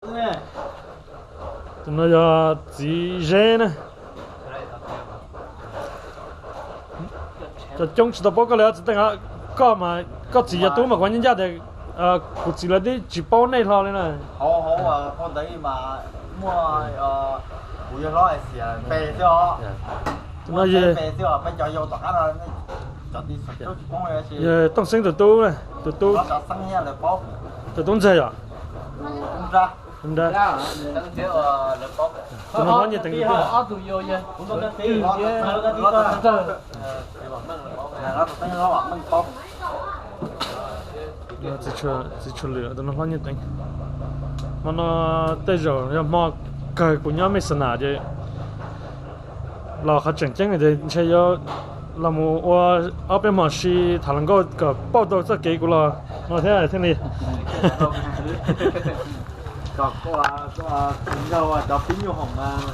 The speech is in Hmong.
Tus no yog txiv Zeb na. Cov coob tsis tau paub koj li os txiv Teej. Koj mas koj txiv yog tub mas kuv ncaj ncaj tias kuv txiv lawv twb tsis paub nej hlo li na. Hauv hauv ntawd mas muaj, kuv yog hlob Axias pes xwb os. Tus no yog pes xwb os, peb cov yau tom qab no, cov tij xeem tsis poob li. Yog Tooj Xeeb tus tub, tus tub, tus tub ntxawg yom. Tus no hlob Nyiaj Teev. Txiv Tshuaj Lwm, tus no hlob Nyiaj Teev. Hmo no tej zaum yog hmo kawg kuv nyob Mej Xas Nas ces los qhov tseem ceeb ces ntshe yuav los mus ua ob peb hmo si tham hluas nkauj kom pauj tau txoj kev kuv los no thiab thiaj li. Cov pib nyuj hoom mas